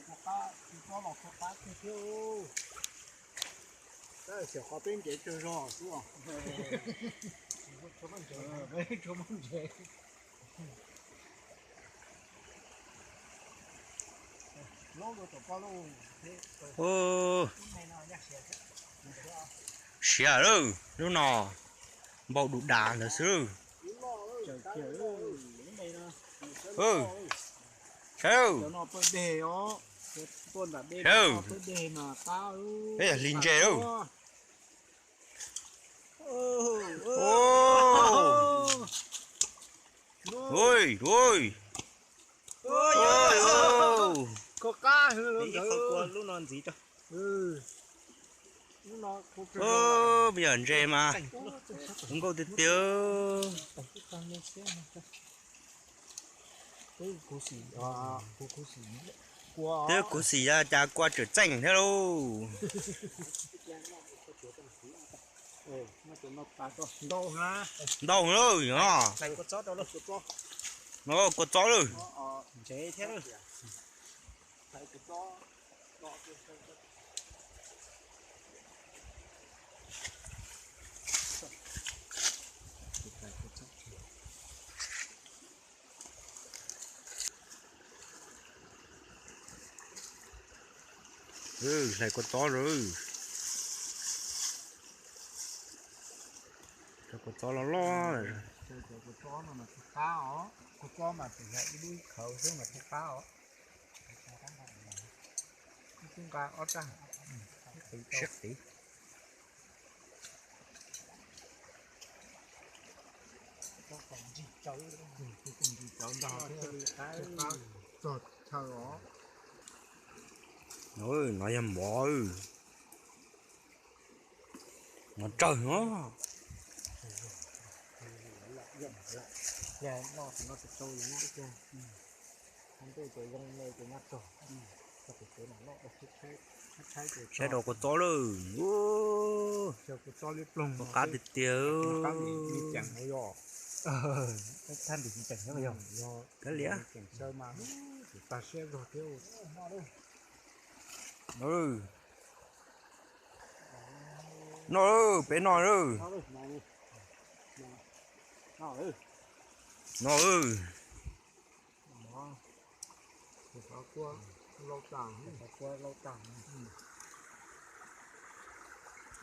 Tus qab, tus qab los tus qab tiag thiab. Tab sis qhov peb ntsev tsawg zog xwb os. Ub, siav lawm, lub no npau du dav ntawd xwb. Saib, saib, peb yog hli ntses lawm. Ui, ui. Ib qhov kua lub no ntxiv rau. Peb yog ntses mas zoo nkauj tiag tiag. Twb khuv xim cas kua tseem txeej thiab lauj. Ntau lawm os. Kua txob lawm. Hlais kua txob lawm. Cov kua txob loj loj. Cov kua txob no mas thiaj qab os. Kua txob mas tsuas yog ib lub ib khawv xwb mas thiaj qab os. Ib tug nqa ob rag siab qiv. Tus ntsis tsawv ntag thiaj qab txog chaw os. No yog mov, mov tsawg no. Saib rau kua txob lawm. Kua qab tiag tiag. Kav liam. No, peb no lawm. No.